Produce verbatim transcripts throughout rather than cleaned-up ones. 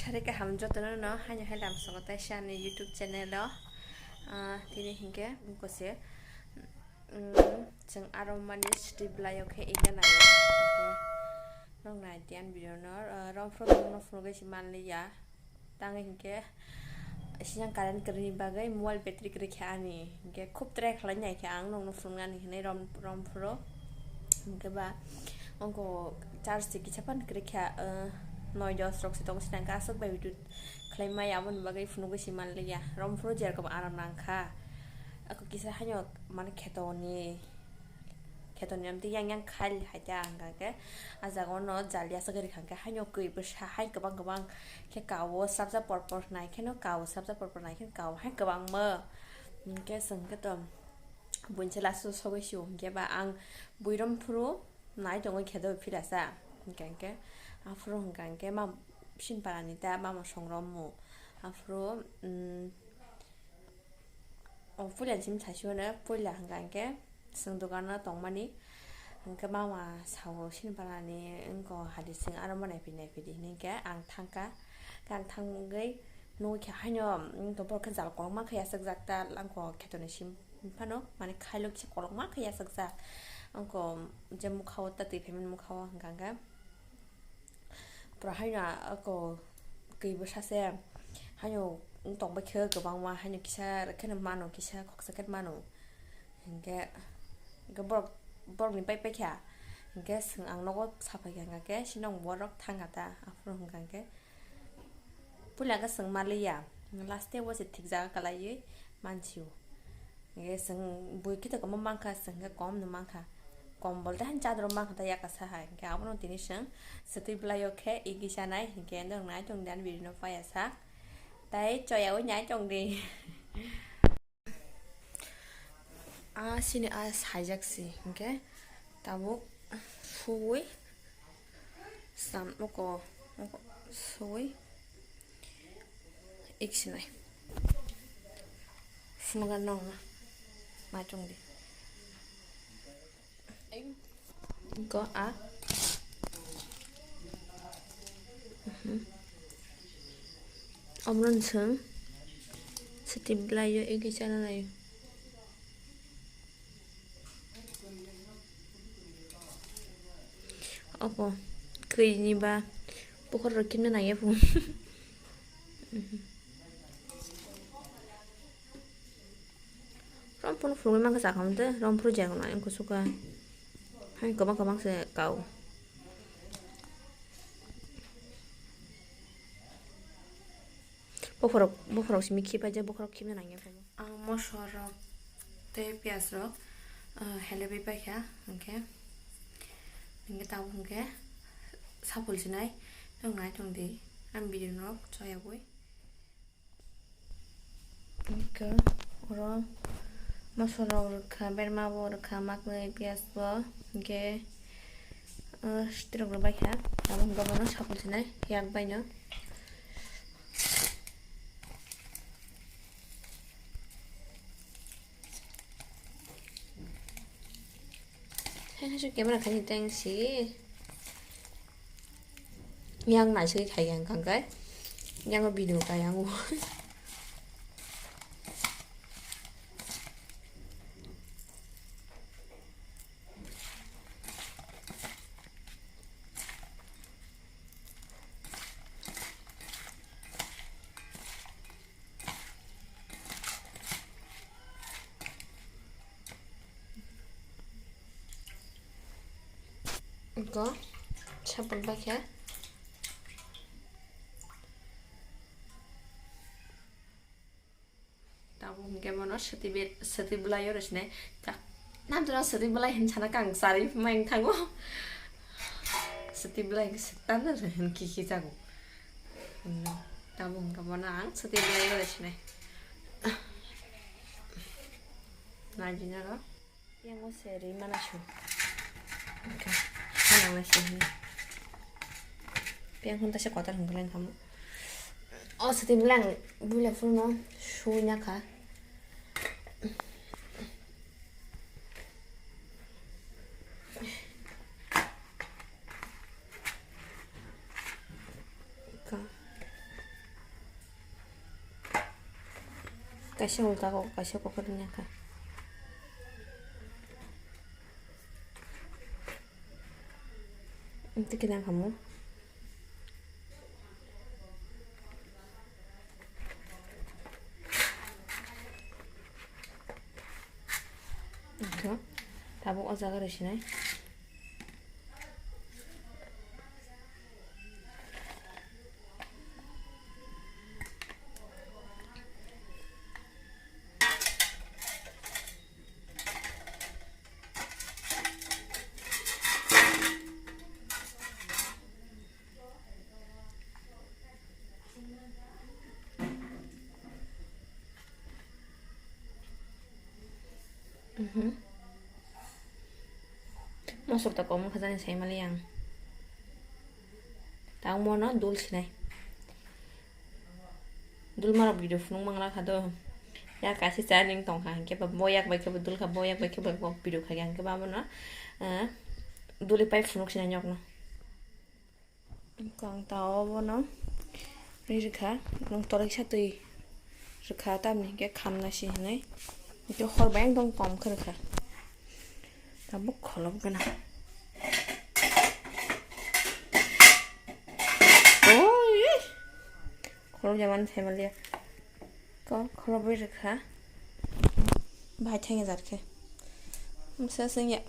Thari kaham jotono no haino hai lam songo taisa ani YouTube channel o. Ah, tini hinkhe bukose, mm, chwng aro mani sitwi bwlaio khe ina naio. Hinkhe nok nai tiyan video no, ah, romphro no phunugwi se manliya. Tangwi hinkhe siyang current kwrwini bagwi mobile battery kwrwi khe ani. Hinkhe khub try khlai nai khe ang nokno phunuknani hinwi rom, romphro. Hinkhe ba ongko charge se kisa phano kwrwi kha, eh, noi dos rok se tong sinang khe aswk bai video khlai maya, aboni bagwi phunugwi se manliya. Romphro jerokam aram nang kha. Ako kisa haino mane khetoni, khetoni amtwi yang yang khail hai ta hwnkha khe, ah jaga ono jali aswk rwkha khe haino kwi bwsa hai kwbang kwbang khe kao, sabjak por por nai kheno kao, sabjak por por nai kheno kao hai kwbangma. Hinkhe chwng khe to buini se last o sogwi sio hinkhe ba ang buirom phuru nai tongwi khe do philasa. Hinkhe hinkhe aphuru hwnkha hinkhe ma sinpara ni ta mama songromu aphuru, mm, o puila chini thaisu hwno puila hwnkha hinkhe chwng dogano tongmani hinkhe mama sao sinpara ni wngkha hadi chwng aro ma naiphai naiphai di hinkhe ang thangkha. Khe ang thangwi nugwi khe haino, mm, borok khe jal kolokma khe yachakjak ta langkho khetoni sim phano, mane khailo kisa kolokma khe yachakjak. Ongko je mukha o ta twi phaimani mukha o hwnkha hwnkhe pura haino ako kwi bwsa se haino wng tongbai khe kwbangma, haino kisa kheno mano, kisa khoksa khe mano. Hinkhe, hinkhe borok, borokni pai paikha. Hinkhe chwng ang nogo saphaikha, hwnkha khe sinong borok thangkha ta, aphuru hwnkha khe puila khe chwng maliya, last o se thik jaga kwlaiwi mansio. Hinkhe chwng bui khe to kwbangma mankha, chwng khe komno mankha. Kom bolte han chadro mankha ta yakasa hai. Hinkhe abono tini chwng swtwi bwlaio khe igi chanai, hinkhe norok nai tongdi ani video no paiya sak. Tai choyaui nai tongdi. A sini a saijak si hinkhe tabuk suwi sam oko, oko suwi iksinai phunukgwi nongna maichung di. Go a. Mhm. Omono chwng swtwi bwlaio igi chana laio. Opo kwini ba bukhor rok kimna nangya phu. Mhm. Romphuru phurugwi mankha chakha mantwi, romphuru jagwnai wngkha suka. Hai kwbang kwbang se kao. Bokhorok, bokhorok simi khipai je, bokhorok khibna nangya phaio. Ang mosla rok tei piyaj rok, ah, helebwi paikha, hinkhe, hinkhe tabuk hinkhe sapul sinai, nwng nai tongdi, ang video rok choyabwi. Hinkhe oro mosla rok rwkha, berma bo rwkha, maknwi, piyaj bo, hinkhe, ah, sitwrok rwbaikha, tabuk hinkhe bono sapul sinai yak baino. Hai hai camera khai teng si. Yang nai sui khai yang kang kai. Yang video kai yang. Go, sapul bakhe. Tabuk hinkhe bono swtwi be-, swtwi bwlaio rw sinai. Ta-, namtwino swtwi bwlai hin sana kang chari mai wng thango. Swtwi bwlai hinkhe swtwi tanda rw hin kiki jago. Hmm, tabuk hinkhe bono ang swtwi bwlaio rw sinai. Naijinaro. Yang o se ri mana su. Oke. Hanang na sini. Piang hon ta se kotor hon kelen kamu. O sati bilang bule funo su nya kha. Ka. Kaisa ulta kok, kaisa kok ringya kha. Tei khe nang khamu. Tabuk o jaga rw sinai. Mhm. Mosok ta kom kha jani sai mali ang. Tang mono dul sinai. Dul marok video phunuk mangla kha do. Ya kasi cha ning tong kha, hingke ba bo yak bai khe bo dul kha, bo yak bai khe bo video kha, hingke ba bono, eh, duli pai phunuk sinai nyok no. Kang ta obono ri rwkha, nwng toriksa twi rwkha, tamni hwnkhe khamna si hwnwi. Hwnkhe hor bai ekdom kom khe rwkha. Tabuk kholop gana. Oi! Kholop jaman family. Ko kholop bai rwkha. Bai thangya jar khe. Msa sengya.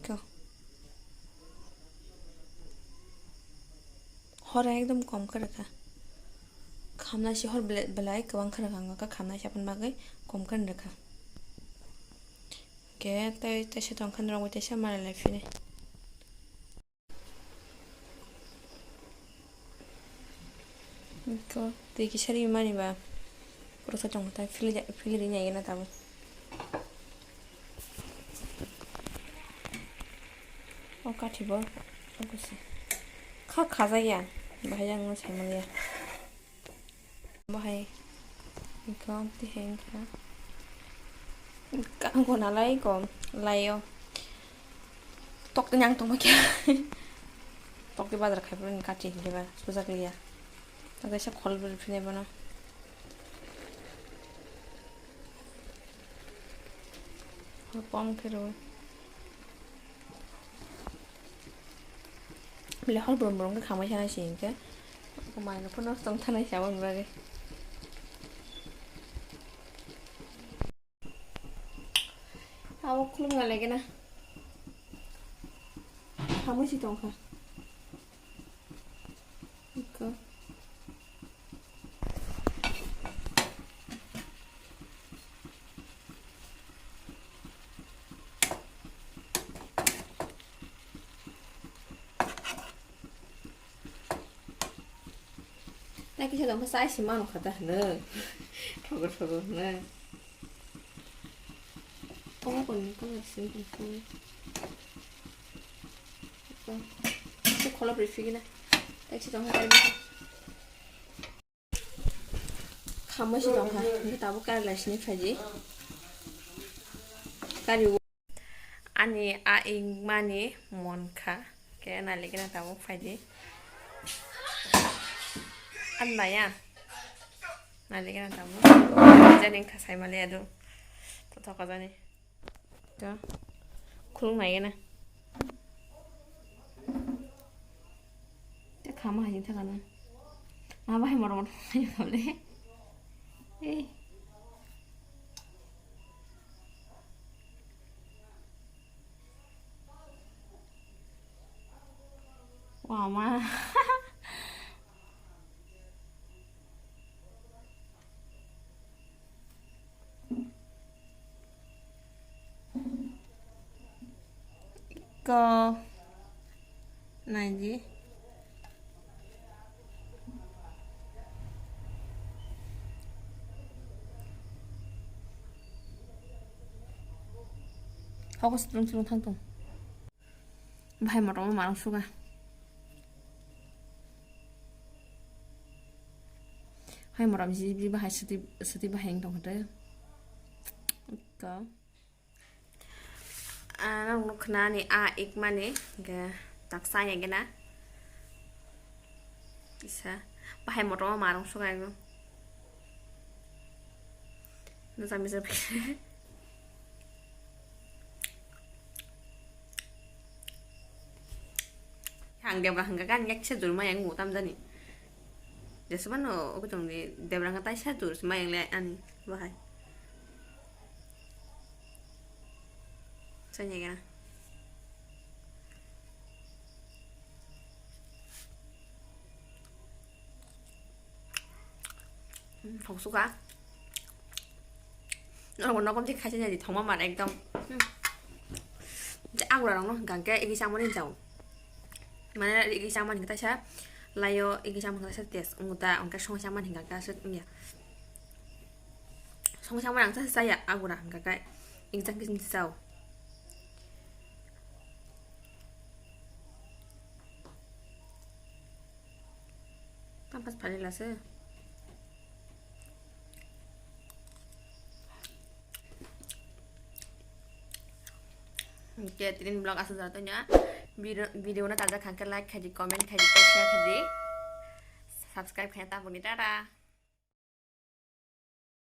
Ko. Hor ekdom kom khe rwkha. Khamnai se hor bele-, belai kwbang khe rwkha, wngkha khamnai se aboni bagwi kom khe rwkha. Khe tei, teisa tong khe norok bai teisa malai lai phini. Ko twi kisa ri mani ba. Pura khe tong khe philija-, philiri nai gana tabuk. O kathi bo, o kusi. Kha khajakya, bahai ang no sai manya. Bahai, ko tihai wngkha. Ka-, gona lai ko, lai o. Tok tini ang tongma khe. Tok tini bazar khai phuru ni kathi hingke ba, sujak liya. Tok kaisa khol bwrwi phine bono. Hor pom khe rw. Bile hor brum brum khe khamai sanai se hingke. Mai no phano tong thanai se aboni bagwi. Abo khulumna lege na. Khamai se tongkha. Iko. Tai kisa dong sa si mano kha ta hwno. Thogo thogo hwno. Omo koni kama sini koni. Ko kholo bri figina. Tai kisa dong sa. Khamoi se tongkha, hingke tabuk kari lai sini phaidi. Kari o. Ani a ingmani mon kha, ke nai ligi na tabuk phaidi. An nai ya. Nai ligi na tabuk. Jani wngkha sai mali adu. Totho kajani. To khulung nai gana. Te khama hai thaka na. Ma bahai moro moro hai kable. Eh. Wama. Ko naidi. Hoko situng situng thang tong. Bahai motom ma marang suga. Hai motom ji, ji bahai suti, suti bahai wng tong khe. Ko. Ah, nang nuk khna ni a ik mani, ge tak sa ya gena. Isa. Bahai motom ma marang suga. Nasa misa. Ang debra hangka kan yak se jurma yang mutam jani. Jesuba no obo tong di debra hangka tai sa jur sima yang le ani bahai. Sanya gana. Hmm, thok suka. Norok nokom je khaisa jadi thongma mar ekdom. Hmm. Je agura rok no hingka ke igi chamani jao. Mane igi chamani hingka taisa layo igi chamani hingka taisa test. Unguta hingka song chamani hingka ke aswk wngya. Song chamani ang taisa chaya agura hingka ke igi chang kisin chao. Tampas phalila se. Oke, tinin vlog asal jara tonya. Video, video na taja khangke like khaidi, comment khaidi, share khaidi, subscribe khaidi, tabuni tata.